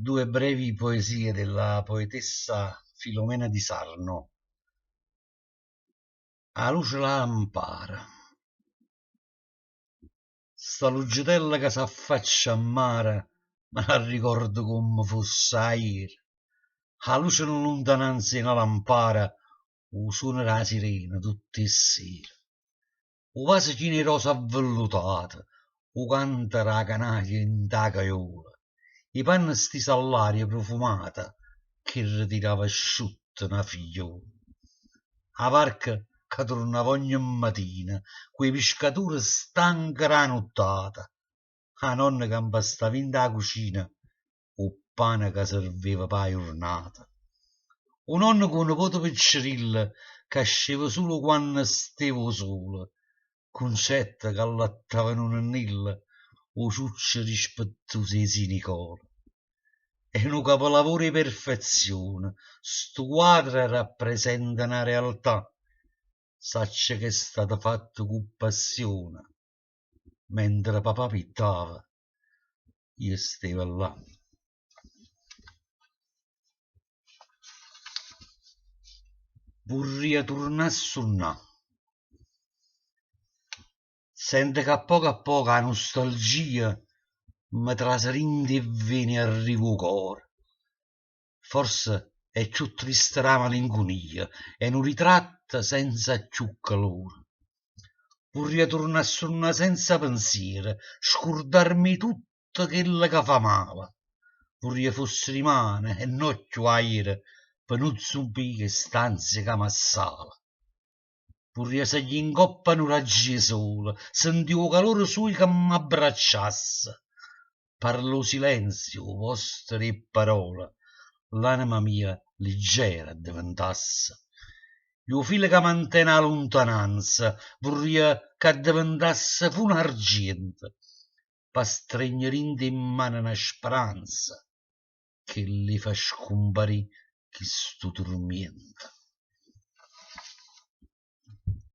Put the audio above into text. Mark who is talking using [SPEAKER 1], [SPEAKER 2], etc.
[SPEAKER 1] Due brevi poesie della poetessa Filomena Di Sarno. 'A luce d' 'a lampara. Sta luggetella ca s'affaccia a mare me l'arricordo comme fosse ajere. 'A luce 'n luntananza 'e na lampara, 'o suono d' 'a sirena tutt' 'e ssere. 'O vaso chino 'e rose avvellutate, 'o canto d' 'a canaria 'int' 'a caiola, 'e panne stise all'aria prufumata che retirava asciutte na figliola. 'A varca ca turnava ogne matina cu 'e piscature stanche d' 'a nuttata, 'a nonna ca mpastava 'int' 'a cucina 'o ppane ca serveva p' 'a jurnata. 'O nonno cu 'o nipote piccerillo ca asceva sulo quanno steva 'o sole, Cuncetta ca allattava nu nennillo, 'o ciuccio rispettuso 'e zi' Nicola. È nu capolavoro 'e perfezione, stu quadro rappresenta na realtà, saccio ch'è stato fatto cu passione, mentre papà pittava io stevo llà. Vurria turnà a sunnà. Sento che a poco a poco 'a nustalgia me trase dint' 'e vvene e arriva 'o core. Forse è cchiù triste d' 'a malincunia, è nu ritratto senza cchiù calore. Vurria turnà a sunnà senza pensiere, scurdarme 'e tutto chello ca fa male. Vurria fosse dimane e no cchiù ajere pe nun subbì chest'ansia ca m'assale. Vurria saglì 'ncopp' a nu raggio 'e sole, sentì 'o calore suio ca m'abbracciasse. Parla 'o silenzio 'o posto d' 'e pparole, l'anema mia liggera addeventasse. E 'o filo ca mantene 'a luntananza vurria c'addeventasse fune 'argiento, p'astregnere dint' 'e mmane na speranza, chella 'e fa scumparì chistu turmiento.